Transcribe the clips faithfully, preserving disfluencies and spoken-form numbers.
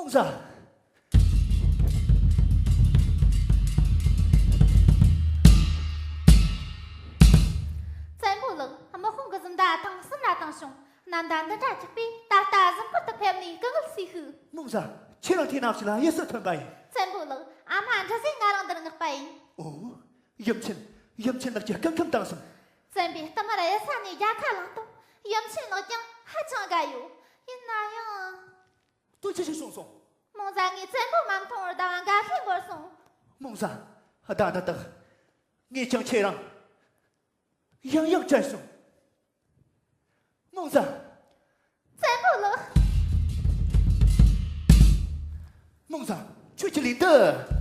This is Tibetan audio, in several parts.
ས། བཙན་པོ་ལགས། དམག་དཔུང་གི་འཛུམ་མདངས་དེང་སང་ལ་བཏང་བྱུང་། ནམ་ཟླ་འདི་འདྲ་ཆགས་པས་ད་ལྟ་གཟིམ་སྐོར་དུ་ཕེབས་ནས་སྐུ་ངལ་གསོས་ཤིག། མོང་ཟ། ཁྱེད་རང་དེ་ནམ་ཞིག་ལ་གཡུལ་སར་ཐོན་པ་ཡིན། བཙན་པོ་ལགས། ཨ་མ་འདྲི་ཟིན་ང་རང་འདིར་མངགས་པ་ཡིན། ཨོ། ཡུམ་ཆེན། ཡུམ་ཆེན་ལགས་ཀྱིས་སྐུ་ཁམས་བཏང་སོང་། བཙན་པོས་བསྟུད་མར་གཡུལ་ས་ནས་རྒྱལ་ཁ་བླངས་སྟབས། ཡུམ་ཆེན་ལགས་ཀྱང་ཧ་ཅང་དགའ་ཡོད། ཡིན་ན་ཡང་། དོན་ཅི་ཞིག་བྱུང་སོང་། མོང་ཟ། ངས་བཙན་པོ་མ་མཐོང་བར་ཟླ་བ་འགའ་ཤས་འགོར་སོང་། མོང་ཟ། ཟླ་འདི་དག་ངས་ཀྱང་ཁྱེད་རང་ཡང་ཡང་དྲན་སོང་། མོང་ཟ། བཙན་པོ་ལགས། མོང་ཟ། ཁྱོད་ཀྱི་ལན་དུ།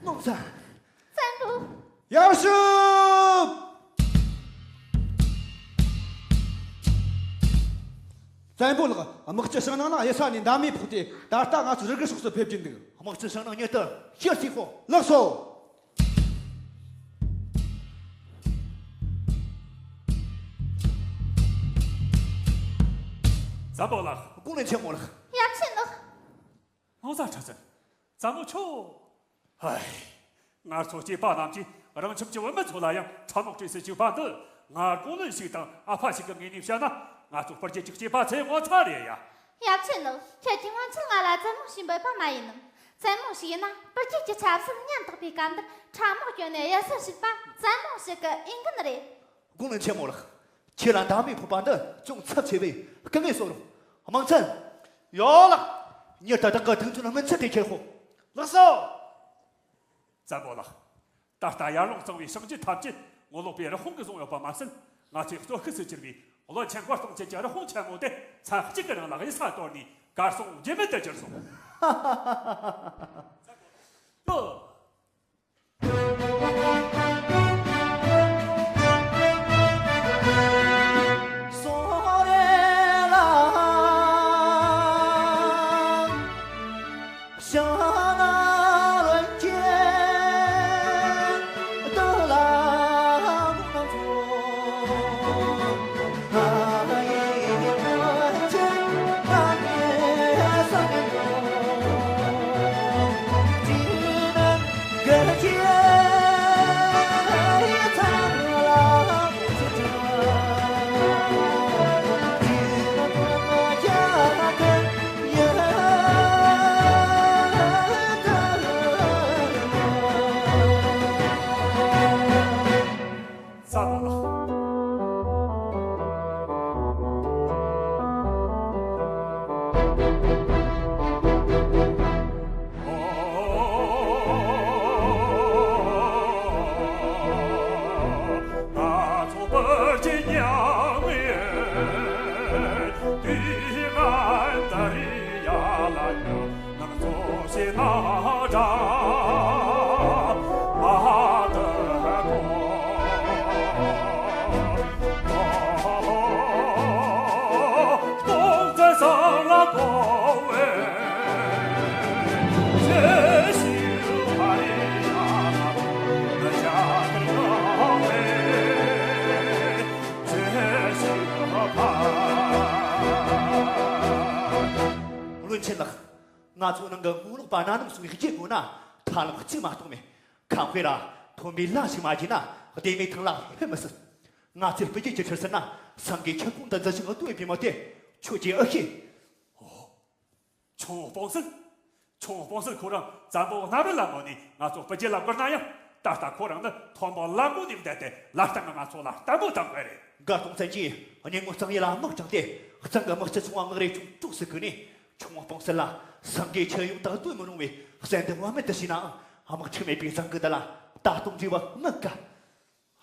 མོང་ཟ། བཙན་པོ། ཡར་ཞུ། བཙན་པོ་ལགས། དམག་སྤྱི་ཞང་ནང་ལ་གཡུལ་ས་ནས་འདམ་མེ་ཕོག་སྟེ་ད་ལྟ་ང་ཚོ་རི་གི་ཕྱོགས་སུ་ཕེབས་ཀྱིན་འདུག། དམག་སྤྱི་ཞང་ནང་ཉིད་དུ་ཕྱིར་ཐོན་ཤོག། ལགས་སོ། བཙན་པོ་ལགས། དགུང་ལོ་ཆེན་མོ་ལགས། ཡབ་ཆེན་ལགས། ལྷུང་བཟང་ཁྲི་བཙུན། བཙན་པོ་ཁྱོད། ཧའི། ང་ཚོ་སྐྱེས་པ་རྣམས་ཀྱིས་རང་ཁྱིམ་གྱི་བུད་མེད་ཚོ་ལ་ཡང་ཁྲབ་རྨོག་སྤྲས་སུ་བཅུག་པ་འདི། ང་དགུང་ལོན་ཞིག་དང་ཨ་ཕ་ཞིག་གི་ངོས་ནས་བཤད་ན། ང་ཚོ་སྤུར་རྒྱལ་གྱི་སྐྱེས་པ་ཚོའི་ངོ་ཚ་རེད་ཡ། ཡབ་ཆེན་ལགས། ཁྱེད་ཀྱིས་སྔོན་ཆད་ང་ལ་བཙུན་མོ་ཞིག་འབོད་པ་མ་ཡིན་ནམ། བཙུན་མོ་ཞིག་ཡིན་ན་སྤུར་རྒྱལ་གྱི་ཆབ་སྲིད་ཉམ་ཐག་པའི་སྐབས་འདིར་ཁྲབ་རྨོག་གྱོན་ནས་གཡུལ་སར་ཞུགས་པ་བཙུན་མོ་ཞིག་གི་འོས་འགན་རེད། དགུང་ལོ་ཆེན་མོ་ལགས། ཁྱེད་ལ་འདམ་མེ་ཕོག་པ་འདི་ཅུང་འཚབ་ཆེ་བས་སྐུ་ངལ་གསོ་རོགས། དམག་མཚན། ཡོད་ལགས། མྱུར་དུ་བདག་གི་མདུན་ཐོན་སྨིན་ཚད་དེ་ཁྱེར་ཤོག། ལགས་སོ། བཙན་པོ་ལགས། ད་ལྟ་ཡར་ཀླུང་གཙང་བོའི་ཞིང་ཆེན་ཐམས་ཅད་ངོ་ལོག་པའི་རུ་དཔུང་གིས་བཟུང་ཡོད་པ་མ་ཟད། ང་ཚོའི་གཙོ་ཤུགས་སུ་གྱུར་པའི་བློན་ཆེན་མགར་སྟོང་བཅས་ཀྱི་རུ་དཔུང་ཆེན་མོ་དེ་མཚན་གཅིག་གི་རིང་ལ་གཡུལ་ས་དོར་ནས་གར་སོང་རྒྱུ་མེད་དུ་གྱུར་སོང་། ཨོ། བློན་ཆེན་ལགས། ང་ཚོ་ནང་གི་ངོ་ལོག་པ་སྣ་ནམ་སོང་བའི་རྒྱུ་དགོས་ན་ཐབས་ལམ་གཅིག་མ་གཏོགས་མེད། ཁམས་དཔེ་ར་མཐོན་པོའི་ལ་ཞིག་མ་བརྒྱུད་ན་བདེ་མེད་ཐང་ལ་ཕེབས་མི་སྲིད། ང་ཚོས་སྤུ་རྒྱལ་གྱི་ཁྲིར་ཟིན་ན་སེང་གེ་ཁྱི་ཁོང་དུ་འཛིན་ཞིང་ལྟོས་པའི་མི་དེ་ཁྱོད་ཀྱིས་ཨེ་ཤེས། ཆུང་བོ་སྤོང་སེང་། ཆུང་བོ་སྤོང་སེང་ཁོ་རང་བཙན་པོ་གནམ་རི་ལ་མོ་ནས་ང་ཚོ་སྤུ་རྒྱལ་ལ་བཀུར་ན་ཡང་ད་ལྟ་ཁོ་རང་ནི་མཐོན་པོ་ལ་མོ་ནས་བསྡད་དེ་ལ་སྟེང་གི་ང་ཚོ་ལ་ལྟད་མོ་བཏང་བ་རེད། དགའ་སྟོན་བཙན་གྱིས་སྙན་ངོ་གཙང་ཡུལ་ལ་དམག་དྲངས་ཏེ་གཙང་གི་དམག་སྤྱི་ཚོ་བ་མངགས་རེ་ཆུང་དྲུག་སུ་བསྐོས་ནས་ཆུང་བོ་སྤོང་སེང་ལ་སེང་གེ་ཁྱི་ཡོང་དག་ལྟོས་མི་རུང་བའི་བསལ་འདེམས་དབང་མེད་དུ་བྱས་ནའང་དམག་འཁྲུག་མེད་པའི་བཟང་གི་འདི་ལ་ད་དུང་འདྲི་བ་མི་དགའ།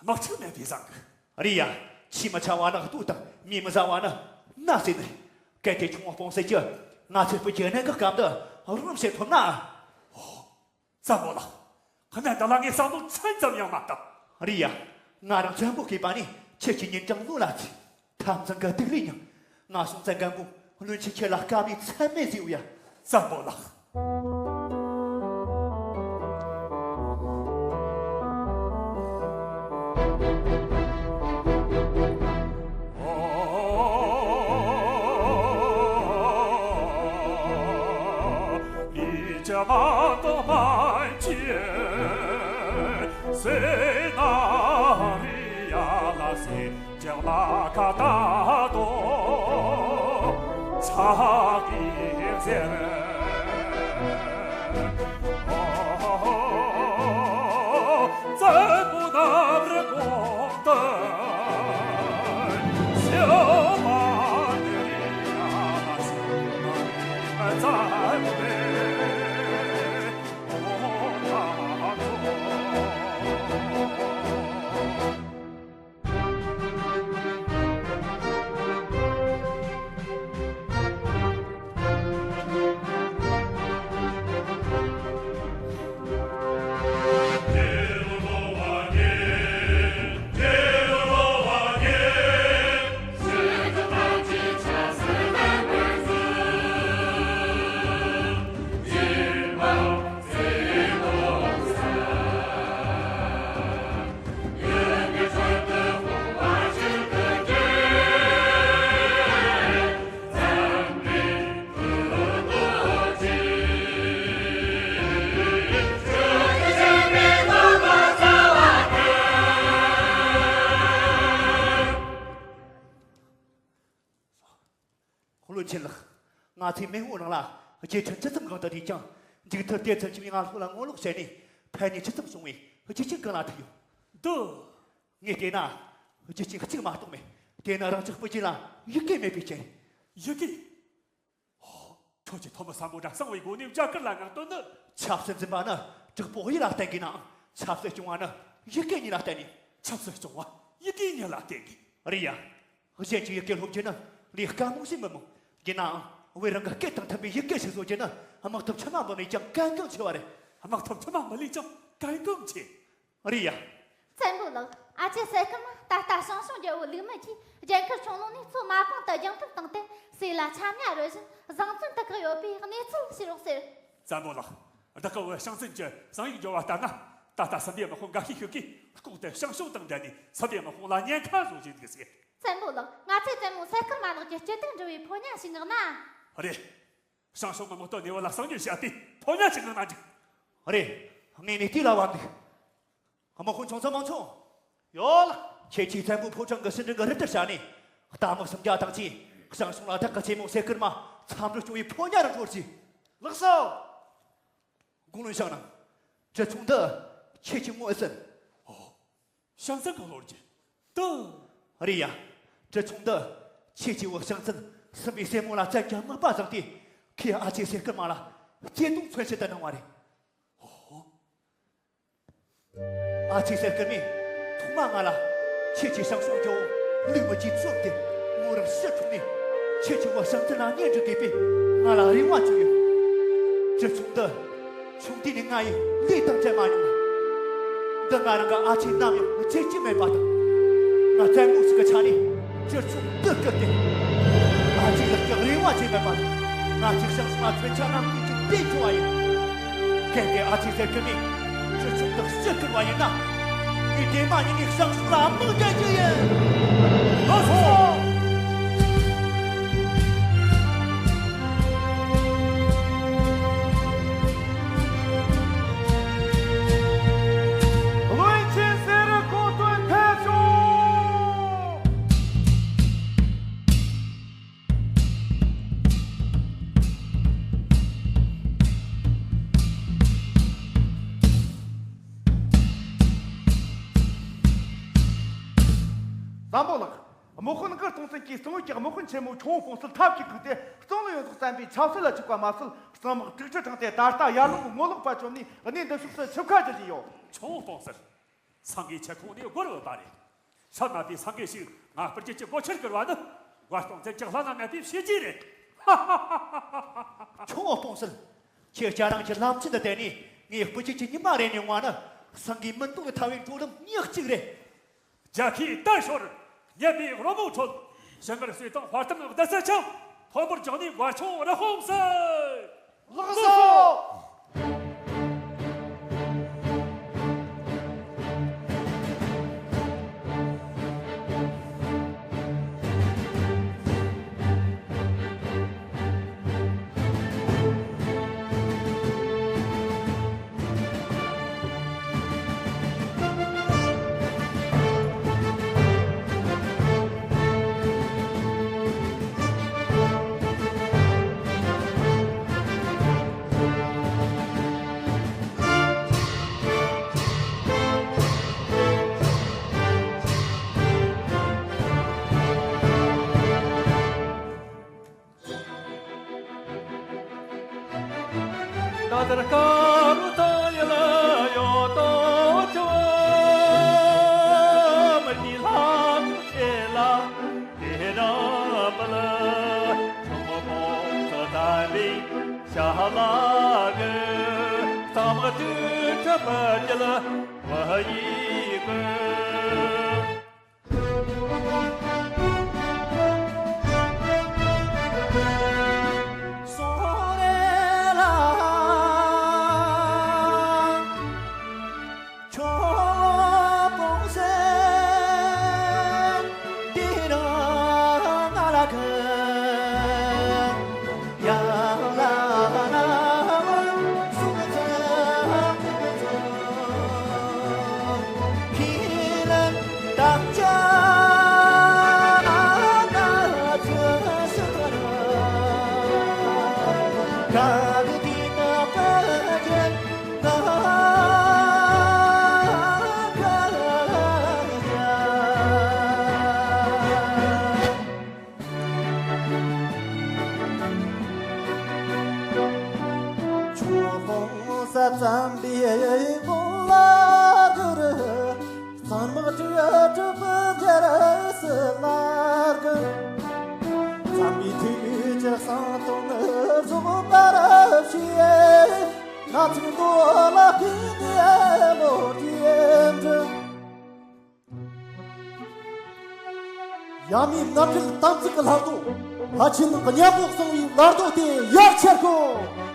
དམག་འཁྲུག་མེད་པའི་བཟང་གི། རེད་ཡ། ཆེས་མི་ཆ་བ་ནི་ལྟོས་དང་མིས་མི་བཟའ་བ་ནི་ན་ཟེར་ནི། གལ་ཏེ་ཆུང་བོ་སྤོང་སེང་གིས་ང་ཚོའི་སྤུ་གུའི་གནད་འགག་སྐབས་འདི་རོགས་བྱེད་ཐུབ་ན། ཨོ། བཙན་པོ་ལགས། གནད་འདི་ལ་ངས་བསམ་བློ་ཚན་ཙམ་ཡང་མ་བཏང་། རེད་ཡ། ང་རང་བཙན་པོ་ཤེས་པ་ནས་ཁྱེད་ཀྱི་ཉིན་གྲངས་ལོ་ལ་ཚིག་ཐབས་ཚང་གི་སྡུག་རུས་མྱངས། ང་སོང་ཙང་རྒན་པོ་བློན་ཆེན་ཁྱེད་ལ་དཀའ་བའི་མཚམས་མེད་ཟེར་ཡོད་ཡ། བཙན་པོ་ལགས། བློན་ཆེན་ལགས། ང་ཚོའི་མེས་པོ་རང་ལ་རྒྱལ་ཕྲན་ཇི་ཙམ་གང་དུ་བསྡུས་ཀྱང་མཇུག་མཐར་དེ་ཙམ་གྱིས་ང་ལྷོ་ལ་ངོ་ལོག་བྱས་ནས་ཕན་ནུས་ཇི་ཙམ་བྱུང་བའི་རྒྱུ་རྐྱེན་གང་ལ་ཐུག་ཡོད། འདི། ངས་བལྟས་ན་རྒྱུ་རྐྱེན་གཅིག་མ་གཏོགས་མེད། དེ་ནི་རང་ཅག་སྤུ་རྒྱལ་ལ་ཡི་གེ་མེད་པའི་རྐྱེན། ཡི་གེ། ཁྱོད་ཀྱིས་ཐོན་མི་སམ་བྷོ་ཊ་གསང་བའི་སྒོ་ནས་རྒྱ་གར་ལ་མངགས་དོན་ནི། ཆབ་སྲིད་འཛིན་པ་ནི་དྲག་པོ་ཡིད་ལ་བརྟེན་དགོས་ནའང་ཆབ་སྲིད་སྐྱོང་བ་ནི་ཡི་གེ་གཉིས་ལ་བརྟེན་ནས། ཆབ་སྲིད་སྐྱོང་བ་ཡི་གེ་གཉིས་ལ་བརྟེན་དགོས། རེད་ཡ། གཞན་གྱི་ཡི་གེ་སློབ་རྒྱུ་ནི་ལས་དཀའ་མོ་ཞིག་མི་སྨོས། ཡིན་ནའང་བོད་རང་གི་སྐད་དང་མཐུན་པའི་ཡི་གེ་ཞིག་བཟོ་རྒྱུ་ནི་དམག་འཐབ་ཕྱི་མ་མི་ལས་ཀྱང་གལ་འགངས་ཆེ་བ་རེད། དམག་འཐབ་ཕྱི་མ་མི་ལས་ཀྱང་གལ་འགངས་ཆེ། རེད་ཡ། བཙན་པོ་ལགས། ཨ་ཅེ་གསེར་སྐར་མ་ད་ལྟ་ཞང་ཞུང་རྒྱལ་པོ་ལིག་མི་གིས་རྒྱལ་ཁབ་ཁྱུང་ལུང་ནས་མཚོ་མ་གང་དུ་རྒྱང་ཐག་བཏང་སྟེ་སྲས་ལ་ཆ་ཉ་རོལ་བཞིན་བཟང་བཙོན་དུ་བཀག་ཡོད་པའི་གནས་ཚུལ་ཤེས་རོགས་ཟེར། བཙན་པོ་ལགས། བདག་གིས་བོད་ཞང་བཙན་གྱི་བཟང་ཡིག་འབྱོར་བ་ལྟར་ན། ད་ལྟ་སྲིད་པའི་དམག་དཔུང་འགའ་ཤས་ཤིག་གིས་ལྐོག་ཏུ་ཞང་ཞུང་དང་འབྲེལ་ནས་སྲིད་པའི་དམག་དཔུང་ལ་ཉེན་ཁ་བཟོ་བཞིན་འདུག་ཟེར། བཙན་པོ་ལགས། ང་ཚོས་བཙུན་མོ་གསེར་སྐར་མ་ལགས་ཀྱི་སྐྱིད་སྡུག་འདྲི་བའི་ཕོ་ཉ་ཞིག་མངགས་ན། རེད། ཞང་ཞུང་གི་དམག་དོན་གནས་བབ་ལ་གསང་ཉུལ་བྱས་ཏེ་ཕོ་ཉ་ཞིག་མངགས་ན་འགྲིག། རེད། དངོས་གནས་དེ་ལ་བབ་འདུག། དམག་དཔོན་ཆུང་ཚང་མང་ཆུང་། ཡོད་ལགས། ཁྱེད་ཀྱིས་བཙན་པོ་ཕོ་བྲང་གི་ཕྱི་འབྲེལ་གྱི་རུ་དེར་བྱས་ནས་རྟ་དམག་སུམ་བརྒྱ་དང་གཅིག། ཞང་ཞུང་ལ་བདག་གི་ཆེན་མོ་གསེར་སྐར་མ་མཚམས་འདྲི་སྐྱོང་བའི་ཕོ་ཉ་རུ་འགྲོ་རྩིས། ལགས་སོ། དགུང་ལོ་ཞང་ནང་། གྲི་མཚུངས་འདི་ཁྱེད་ཀྱིས་ངོ་ཨེ་ཟིན། ཞང་བཙན་གྱི་བློ་རྒྱུ་དུ། རེད་ཡ། གྲི་མཚུངས་འདི་ཁྱེད་ཀྱིས་བོད་ཞང་བཙན་སྲིན་པོའི་སྲས་མོ་ལ་བཙན་གྱིས་དམག་པ་བཟུང་སྟེ་ཁོས་ཨ་ཅེ་གསེར་སྐར་མ་ལ་བརྩེ་དུང་མཚོན་བྱེད་དུ་གནང་བ་རེད། ཧོ། ཨ་ཅེ་གསེར་སྐར་མས་ཐོག་མ་ང་ལ་ཁྱེད་ཀྱིས་ཞང་ཞུང་རྒྱལ་པོ་ལིག་མི་གིས་བཙོན་ཏེ་མོ་རང་ཕྱིར་འཁྲུངས་ནས་ཁྱེད་ཀྱིས་བོད་ཞང་བཙན་ལ་གཉེན་སྒྲིག་དགོས་པས་ང་ལ་རེ་བ་བཅོལ་ཡོད། གྲི་མཆོག་འདི་ཆུང་དུས་ནས་ང་ཡི་ལུས་དང་འཕྲད་མ་མྱོང་། འདི་ང་རང་གི་ཨ་ཆེ་ནམ་ཡང་བརྗེད་རྒྱུ་མེད་པ་དང་། ང་བཙན་མོ་ཞིག་གི་ཆ་ནས་གྲི་མཆོག་འདི་བསྐུར་ཏེ། ཨ་ཆེ་ལགས་ཀྱི་རེ་བ་བརྗེད་མེད་པ་དང་། ང་ཅིག་ཞང་ཞུང་ལ་མཚོན་ཆ་རྣམས་ཀྱིས་ཀྱང་བདེ་འགྲོ་བ་ཡིན། གལ་ཏེ་ཨ་ཆེ་ཟེར་གྱི་ནི་གྲི་མཆོག་འདི་ཕྱིར་བསྐུར་བ་ཡིན་ན། ངས་དེ་མ་ཡིན་ནས་ཞང་ཞུང་ལ་དམག་རྒྱག་རྒྱུ་ཡིན། ལགས་སོ། བློན་ཆེན་ཟེར་གོ་དོན་ཐད་ཆོག་བཙན་པོ་ལགས། དམག་དཔོན་གུ་སྟོང་བཙན་གྱིས་གཙང་བོད་ཀྱི་དམག་དཔོན་ཆེན་མོ་ཁྱུང་པོ་སྤུངས་སད་ཐབས་ཀྱིས་བཀུག་སྟེ། གཙང་ལ་ཡོངས་རྫོགས་བཙན་པོའི་ཆབ་སྲིད་ལ་བཅུག་པ་མ་ཟད། གཙང་དམག་དྲུག་ཁྲི་དྲངས་ཏེ། ད་ལྟ་ཡར་ཀླུང་གི་ངོ་ལོག་པ་བཅོམ་ནས། གནས་འདི་ཕྱོགས་སུ་ཆིབས་ཁ་བསྒྱུར་བཞིན་ཡོད། ཁྱུང་པོ་སྤུངས་སད། སེང་གེའི་ཆེ་ཁོངས་ནས་སྒོར་བུད་པ་རེད། ཤ་ན་པའི་སེང་གེ་ཞིག་ང་སྤུར་རྒྱལ་གྱི་སྒོ་ཁྱེར་བསྐུར་བ་ནི། གུ་སྟོང་བཙན་གྱི་བླ་ན་མེད་པའི་བྱས་རྗེས་རེད། ཁྱུང་པོ་སྤུངས་སད། ཁྱེད་ཀྱིས་རང་གི་ལམ་ཆེན་དུ་བསྟན་ནས་ངའི་སྤུར་རྒྱལ་གྱི་ཉི་མ་རེ་ནས་བརྔས་ནི། སེང་གེའི་མུན་དོང་ནས་ཐར་བའི་འགྲོ་ལམ་ཉག་གཅིག་རེད། རྒྱལ་ཁའི་དར་ཤོར། ཉེ་བའི་རོལ་མོ་འཁྲོལ། ཞི་མགར་གསོས་དང་དཔའ་གཏུམ་སྡེ་སྲིད་ཆང་། ཐོན་འབོར་བརྒྱངས་ནས་མགར་ཁྱུང་རུ་དཔུང་སད། ལགས་སོ། ད་ལྟར་དཀར་རུ་ཐང་ཡལ་ཡོད་དོ་ཅོ། མི་གི་ལྷ་ཆེ་ལ་དེ་རང་པ་ལ། ཆུང་མོ་ཕོ་ཚོ་ད་བི་ཤ་ལ་གི། གཙང་མ་དུ་ཁྲི་པ་ཅི་ལ་བ་ཡི་གི། ཁྱུང་པོ་སྤུངས་སད་བཙན་པོའི་ངོ་ལ་གུར། གཙང་དམག་དྲུག་གྲུབ་རྒྱལ་སྲིད་ལ་གུར། བཙན་པོའི་ཐུགས་ཀྱི་གསང་དོན་རྫོགས་པར་བྱས། ང་ཚོའི་མདོ་ལ་ཕུལ་ནས་བློ་གྲོས་འགྲུབ། ཡབ་མེས་མནའ་བྲལ་དམ་ཚིག་གི་ལྷ་རྡོ། ལྷ་ཆེན་གཉན་པོ་གསང་བའི་བླ་རྡོ་དེ་ཡར་ཆེར་བཀོད།